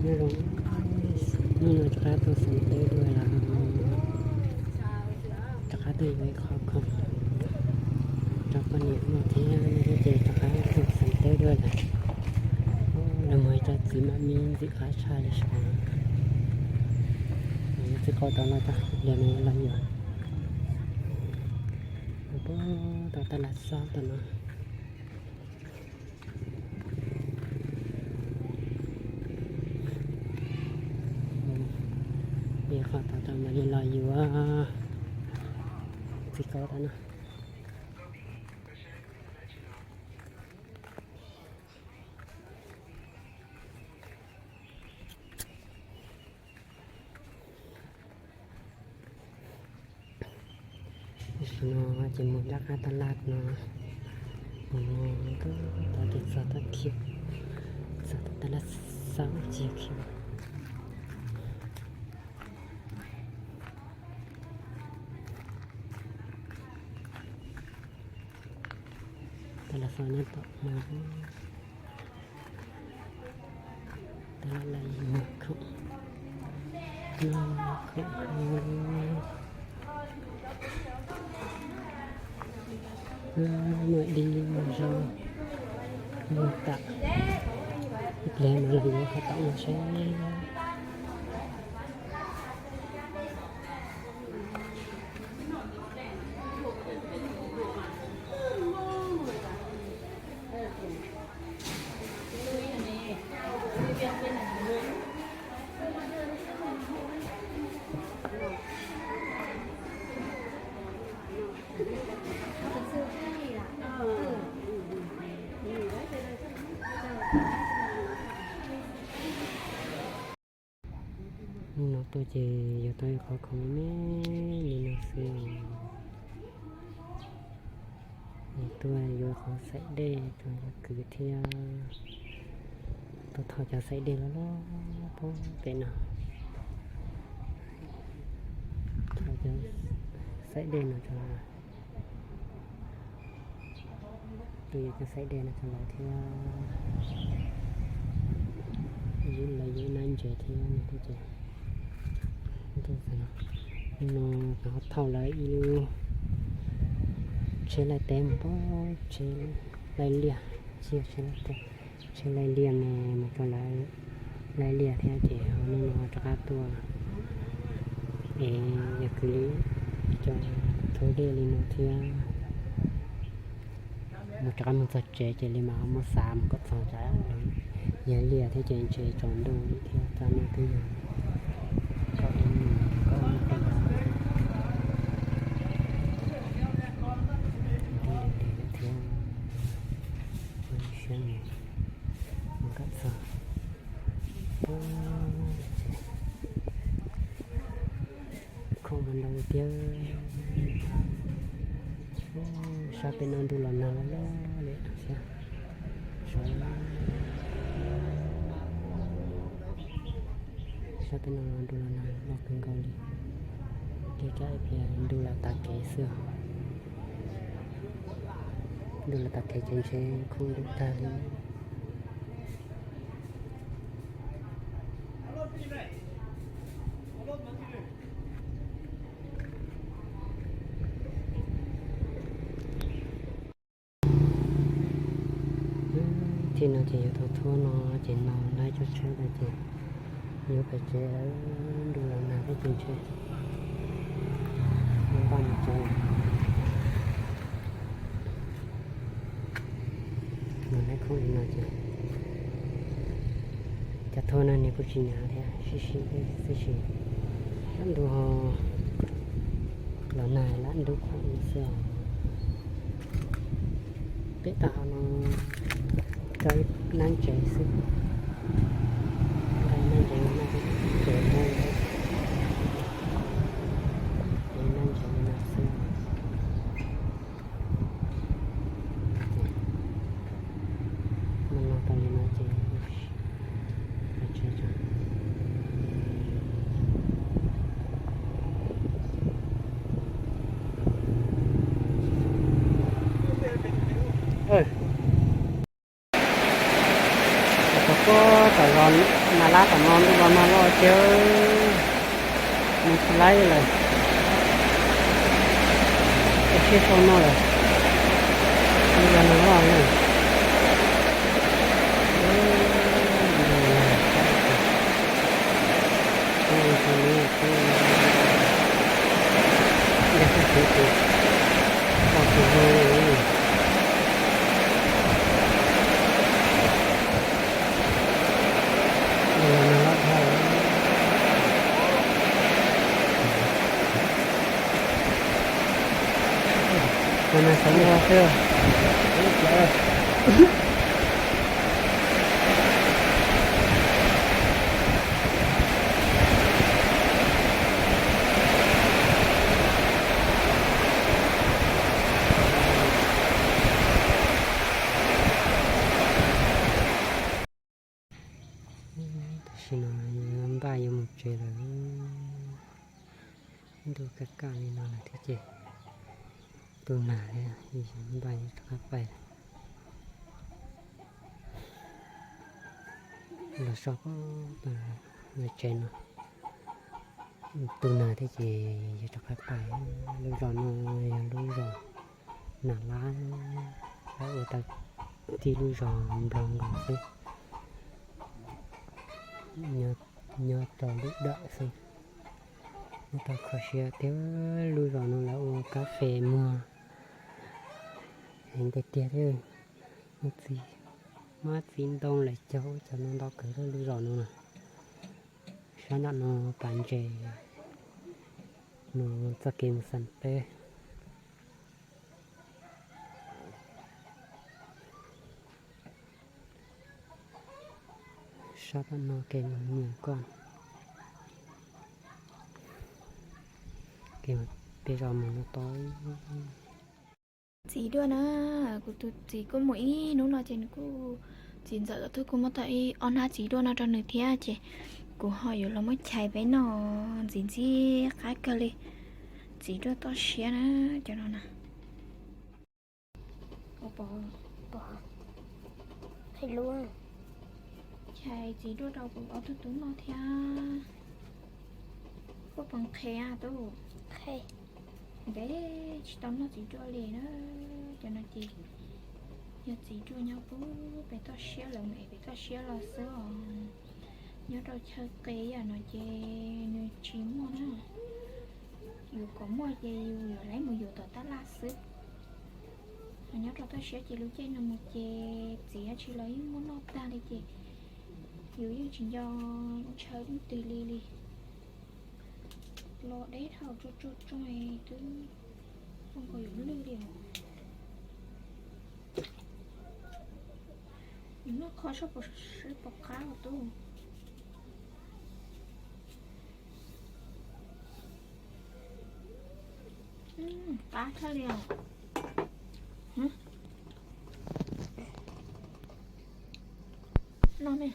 Nyob zoo, hnub no rov qab tuaj xeem teb dua lawm. Rov qab tuaj yuav ib qho khoom rau poj niam noj thiab, ces rov qab tuaj xeem teb dua lawm. Los mus cov txiv mam me ntxim qab tshaj li saud. Txiv qau tau los tso, pliag no los yuav. Puag tau tab laj xauj tau no. Ib qho tau tau mam li los yuav txiv qau tau no. Tam sim no ces mus nram qab tab laj no, mus mus tau ces txog tab khiv, txog tab laj xauj cia khiv. Tab laj xauj nyob tom no. Tab laj muag khoom, muag khoom, muag dib muag zaub, muag tam. Ib pliag no los yuav qhov tom no seb. Hnub no tuaj ces yuav tau ib qho khoom me me li no xwb. Tuaj yuav qhov xaim dej rau yawg kwv thiab. Tuaj thauj cov xaim dej loj loj puag pem no. Thauj cov xaim dej no rau lawv. Tuaj yuav cov xaim dej no rau lawv thiab. Lawv yuav ib nab ntses thiab no thiab ces. Hnub no ho thauj lawv ib lub tsheb laij teb mus pem tsheb laij liaj, tsis yog tsheb laij teb, tsheb laij liaj ne, mus rau lawv laij liaj thiab ces hnub no rov qab tuaj es yog kwv li cov thauj dej li no thiab. Mus rov qab mus txog tsev ces li mas muab xa mus kom txog tsam yog liaj thiab ces ntshe tsaus ntuj li thiab, txog no twb yog kaum ib moos, kaum ib moos peb caug thiab. Twb ntev ntev lawm thiab, ua ib siab mus kom txog. Khoom mas ntau tiag. Sab pem no ntuj los nag loj loj li thiab. Sab pem no ntuj los nag loj kawg nkaus li. Kev kaj ib pliag ntuj lam tag kev xwb os. Ntuj lam tag kev ces ntshe kub ntuj tag li. Txij no ces yuav tau thuab no ces no laib tsuj tsheb tag ces yuav pem tsev lawm, ntuj los nag thiab ces ntshe yuav npaj mus tsev. Mus laib khoom li no ces cov thuab no nws kuj tsis hnyav thiab, sib sib xwb sis. Lam ntuj ho los nag lam ntuj khoom no xwb os. Peb tag hauv no tso ib nab ntses xwb, nqa ib nab ntses no noj, ib nab ntses no xwb. Mus no tau li no ces pais tsev tso. Tau Nas lab tom no ntuj los nag loj thiab, mus tsis laib lawm. Ua siab sau no lawm, ntuj los nag loj na. Tam sim no npaj yuav mus tsev lawm. Ntuj kaj kaj li no lawm thiab ces tu nag thiab, npaj yuav rov qab pais lawm. Los so pem tsev no, tu nag thiab ces yuav rov qab pais. Lub zos no yog lub zos Nas Lab, lawv ua tau tib lub zos Nplog nkaus xwb, nyob rau lub dawm xwb. Nyob rau kho siab thiab, lub zos no lawv ua kab fes muag heev tiag tiag thiab. Muaj txiv, muaj txiv ntoo lawm cog ub cov no ntau kawg lub zos no na. Sab nram no pas ntses no txoj kev mus Xas Teb. Sab tom no kev mus Nyam Koj, kev peb zos mus no tod. Txiv duaj na, kuv tus txiv kuj mus ib hnub no ces nws kuj, txiv ntxawm kuj kuj muab tau ib ob hnab txiv duaj no rau nws thiab ces kuv ho yuav los muab chais peb noj ntxiv ntxim qab kawg li. Txiv duaj toj siab na, cov no na. Chais txiv duaj rau kuv ob tug tub noj thiab. Koj puas nqhis tub? Ntev tsis tau noj txiv duaj li na. Cov no ces yog txiv duaj nyob puag pem toj siab, lawv mus ev pem toj siab los xwb os. Nyob rau chaw qis yam no ces nws tsis muaj na. Yus kom muaj ces yus yuav laiv mus yuav tom tab laj xwb. Nyob rau toj siab ces lub caij no mus ces txiv dab tsi los yeej muaj noj tag li ces yus yeej tsis nco ntshaw leej twg li li. Los deb dhau tsuag tsuag tsuag twb zoo nkaus yuav lwj li os. Yus noj qhov soj pom sib pom qab os tub. Qab tshaj li os. No ne,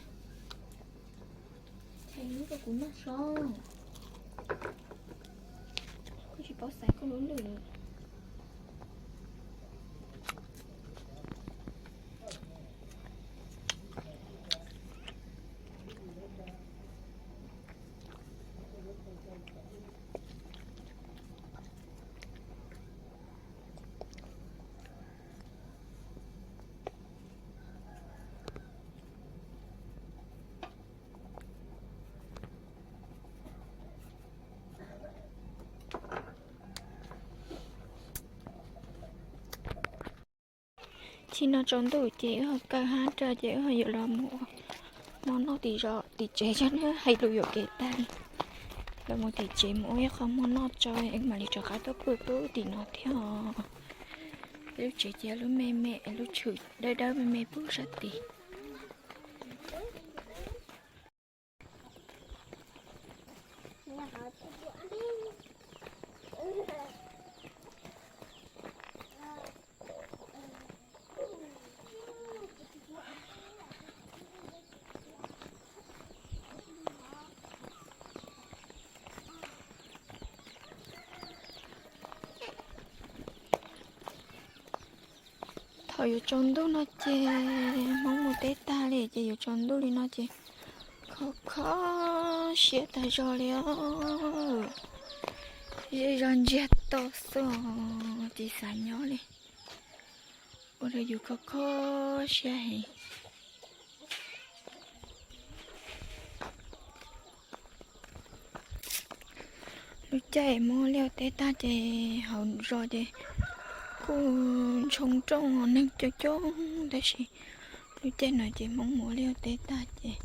chais lub rau kuv noj so. Kuv tsis paub xaiv koj lub lwj. Tsis no tsaus ntuj ces wb ho kaw hab rau ces wb ho yuav los mus ua hmo noj tim zos tim tsev tso na, hais lus yuam kev tag li. Los mus tim tsev mus ua ib qho hmo noj tso mam li rov qab tuaj pw pub tim no thiab os. Lub tsev ces lub me me, lub tshwm dawb dawb me me pub sab tid. Thaum yuav tsaus ntuj no ces Hmoob mus teb tag li ces yuav tsaus ntuj li no ces Kho kho siab tag zog li os. Zej zog ntsiag to xwb os, tsis xav nyob li. Ua rau yus kho kho siab heev. Lub caij Hmoob ua liaj ua teb tag ces hauv zos ces kuj ntshoo rooj neeg coob coob, tab sis lub caij no ces Hmoob mus ua liaj ua teb tag ces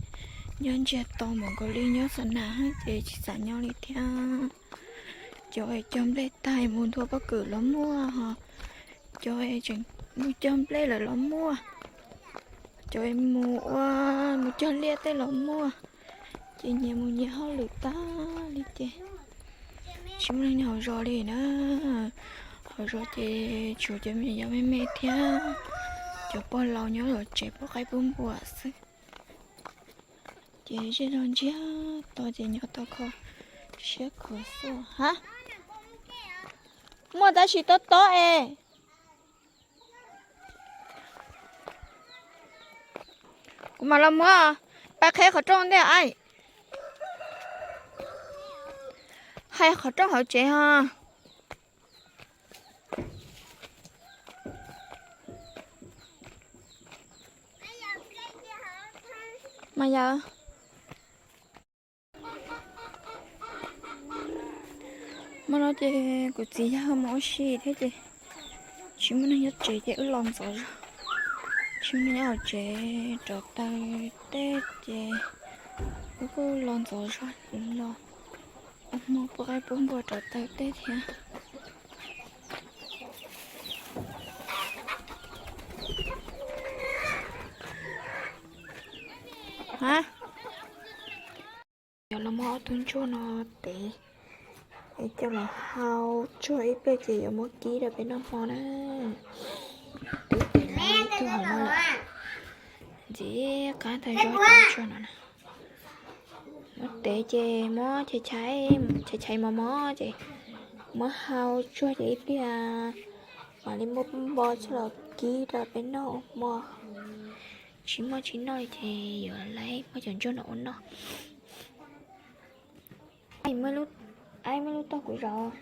nyob ntsiag to npaum nkaus li nyob xa nas ces tsis xav nyob li thiab. Cov es cog nplej tag mus nthua pob kws los muaj, ho cov es tseem mus cog nplej lawm los muaj, cov es mus ua, mus cog liaj tej los muaj, ces nyias mus nyias hauj lwm tag li ces tsis muaj neeg nyob hauv zos li na. Hauv zos ces tshuav cov me nyuam yaus me me thiab cov pog laus nyob hauv tsev pub qaib pub npua xwb. Ces zej zog ntsiag to ces nyob tau kho siab khuav xwb hab. Muaj tab sis tob tob es. Kuv mam los muab, pab qheb qhov rooj ntej aib. Hais qhov rooj hauv tsev ho. Mas yog hmo no ces kuv txiv yawg mus ua si thiab ces tsis muaj neeg nyob tsev ces wb los ntxov zog. Tsis muaj neeg nyob hauv tsev rauv taws teb ces wb kuj los ntxov zog los ua hmo pub qaib pub npua rauv taws teb thiab. Yuav los muab ob tug ntsuag no tev es coj los hau tsuag ib pliag ces yuav muab kib rau peb noj hmo na. Twb tev lawm ib tug hauv no lawm. Ntxiv qab tag zog cov ntsuag no na. Muab tev ces muab chais chais mos mos ces muab hau tsuag ces ib pliag mam li muab npo coj los kib rau peb noj ua hmo. Tsis muaj tsis noj li ces yuav muab cov ntsuag no ua noj. Muaj lub tog kuv zov,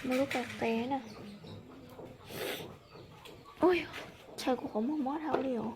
muaj lub kas qe na. Ua, chaw kuv qhov muag mob dhau li os.